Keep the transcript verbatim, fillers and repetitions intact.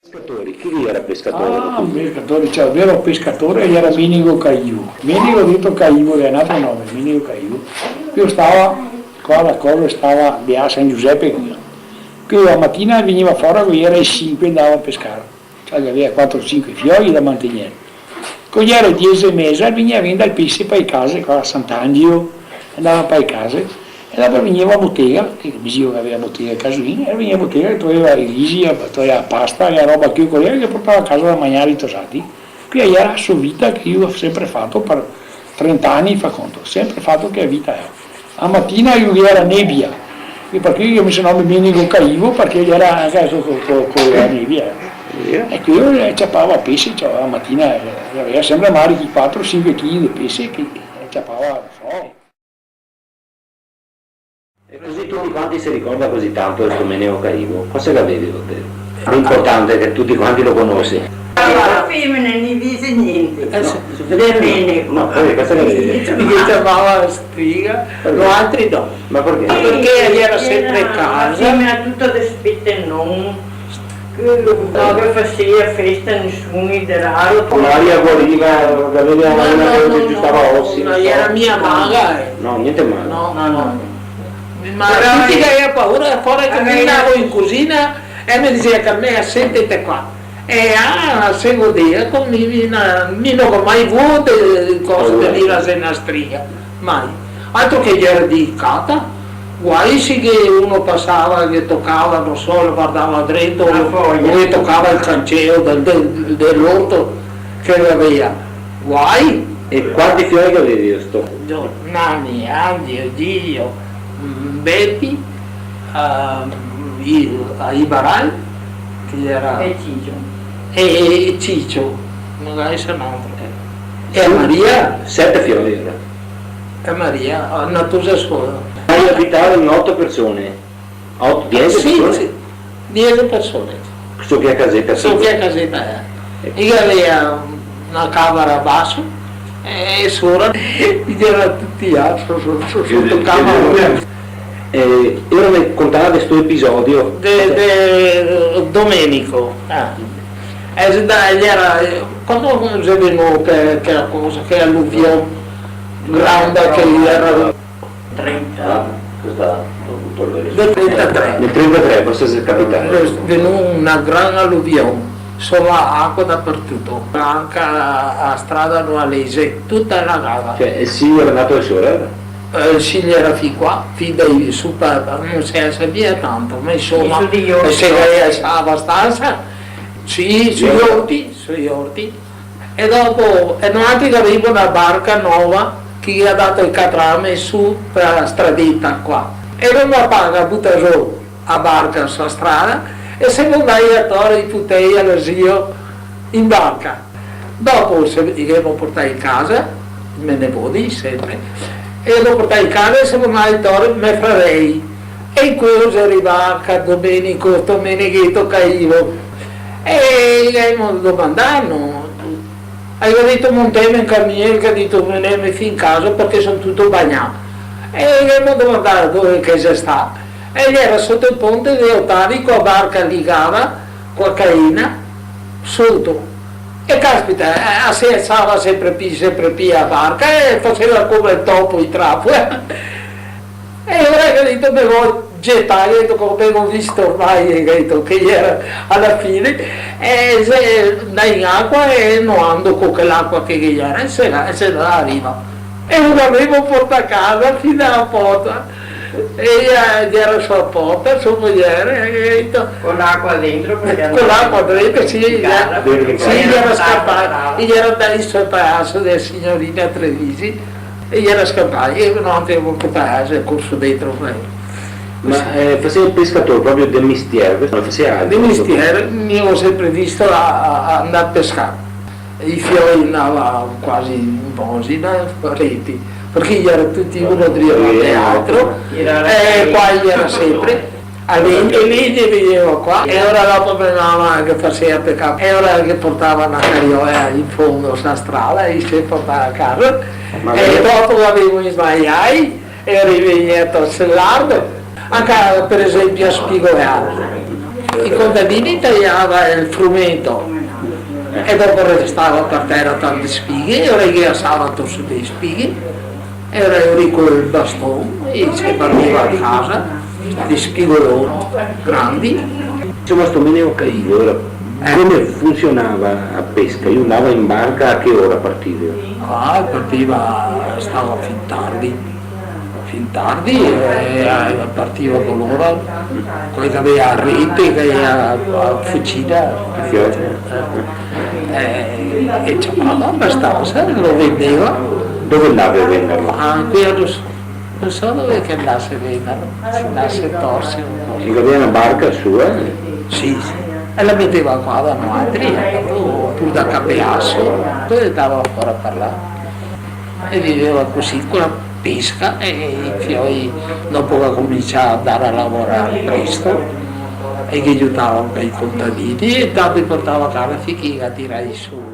Pescatori, chi gera pescatore? Ah, un pescatore, cioè, vero pescatore gera Menigo Caivo. Menigo deto Caivo, che xe un altro nome, Menigo Caivo. Queo stava qua, la cosa stava de a San Giusepe, queo. Queo la matina vegneva fora, che gera e sinque, ndava a pescar. Cioè, che gaveva quatro, sinque fioi da mantegner. Co gera diese e meza, vegneva a vendar el pese pa le case, qua a Sant'Angelo, ndava pa le case, e dopo vegneva a botega, che me zio che gaveva botega a Casolin, e vegneva a botega e toieva i risi, toieva la pasta, la roba che ocoreva, e portava a casa da magnar ai tosati. Quea gera la so vita che lu ga senpre fato par trenta ani, fa conto, senpre fato che vita gera. A matina lu gera nebia, e par queo i ga meso nome Menigo Caivo, parché gera anca co, co, co, co la nebia. E queo, eh, ciapava pese, ciapava a matina, eh, gaveva senpre marichi, quatro, sinque chili de pese che, eh, ciapava, no so. E cusì tuti quanti se ricorda cusì tanto de sto Menigo Caivo, cosa che gaveva de inportante che tuti quanti lo conose? Le femene no i dise gnente. Eh, sì. De Menigo. No, eh, cosa che gaveva? Che ciamava Striga, noaltri no. Ma parché? Parché el gera senpre a casa. Femena tuta de spetenon, che no ghe faseva festa a nisuni, de raro. Maria guariva, che gaveva una che giustava osi, no so. No, no, no, no, gera mia maga, eh. No, gnente mal. No, no, no. Ma tuti che gaveva paura, fora che mi ndavo in cusina e me diseva che a me: "Sentite qua." E, ah, se godea co mi, mi na-, mi no go mai vuo de cose de dire a xe na striga, mai. Altro che gera delicata, guai se che uno pasava, che tocava, no so, lo guardava drento, o che tocava el canceo del, del, de l'orto che gaveva. Guai! E quanti fioi che gaveva sto? Giornani, Angelo, Gigio, mm, Bepi, ehm, i, a Ibaral, che gera, e Cicio. E, e Cicio, magari xe un altro. E a Maria? Sete fioi gera. E a Maria, a na tosa sola. E abitava in oto persone? Oto, diese persone? Sì, sì, diese persone. Su che caseta? Su che caseta, eh. E gaveva na camera baso, e sora gera tuti altri, so-, so-, soto camera. E ora me contava de sto episodio. De, de Domenico. Ah. Eh, se da-, gera, eh, quando xe vegnù che, che cosa, che aluvion granda che gera. Trenta. Ah, questa, del trentatré. Del trentatré, forse xe capità. Xe vegnù na gran aluvion, insoma, acua dapartuto, anca a, a strada Noalese, tuta alagada. Cioè, el Sil gera ndà de sora, eh? Eh, el Sil gera fin qua, fin da lì su, pa-, no se savea tanto, ma insoma, e se gera alsà abastansa, sì, sui orti, sui orti. E dopo, e noaltri gavemo na barca nova che i ga dato el catrame su par la stradeta qua. E no ga paga, buta zo a barca su la strada e semo ndai a tore i putei a lo zio in barca. Dopo se, i ghemo portai in casa, me nevodi, senpre, e i ghemo portai in casa e semo ndai a tore me fradei. E in queo xe rivà anca Domenico, sto Menegheto Caivo. E i ghemo domandà, no? I ga dito: "Monteme in camion", el ga dito, "meneme fin casa parché son tuto bagnà." E i ghemo domandà dove che xe stà. E el gera soto el ponte de Otavi co la barca ligada, co la caena, soto. E caspita, eh, a se alsava senpre pì, senpre pì la barca e faseva come el topo in trapola. E alora el ga dito: "Me go getà", el ga dito, "come go visto ormai", el ga dito, che gera a la fine, e xe ndà in acua e noando co quel'acua che ghe gera, e se ga, e se ga a riva. E no gavemo portà casa fin a la porta. E ea, gera su la porta, so mojer, e el ga dito, co l'acua dentro, parché co l'acua dentro, sì, in casa, sì, parché el gera scanpà, el gera ndà in sto palaso dea signorina Trevisi. E gera scanpà, e no, no gavemo portà casa, corso dentro, ma... Ma, eh, faseva el pescador proprio de mestier, questo no faseva altro? De mestier, mi go senpre visto a, a, a ndar pescar. I fioi ndava quasi in bosina, parenti, parché i gera tuti uno drio de l'altro, e qua i gera senpre. A venti, e lì i vegneva qua, e alora dopo me mama che faseva pecà, e alora che portava na cariola in fondo sta strada, e i se portava a casa, e dopo che gavemo i sbaliai, e rivegnea a torse l'ardo, anca par esenpio a spigolar. I contadini taiava el frumento e dopo restava par tera tante spighe, e ora i ghe asava tor su dei spighe, e ora i ghe co el baston e se partiva a casa, dei spigoloni grandi. Insoma, sto Meneo Cailo, ora, eh, come funzionava la pesca? Lu ndava in barca, a che ora partiva? Ah, partiva, stava fin tardi. Fin tardi, eh, partiva co lora, quei che gaveva la rete, che gaveva la fucina, eh, e ciapava abastansa, lo vendeva. Dove ndava a venderlo? Ah, qui a Ros-, no so dove che ndase a venderlo, se ndase a Torsi, no so. E gaveva na barca sua? Sì, sì. E la meteva qua da noaltri, eh, dopo, pur da Capeaso, dopo ndava ancora par là. E viveva cusì, co la pesca, e i fioi, dopo che ga comincià a ndar a lavorar presto, e che i aiutava anca i contadini, e tanto i portava a casa fin che i ga tirà su.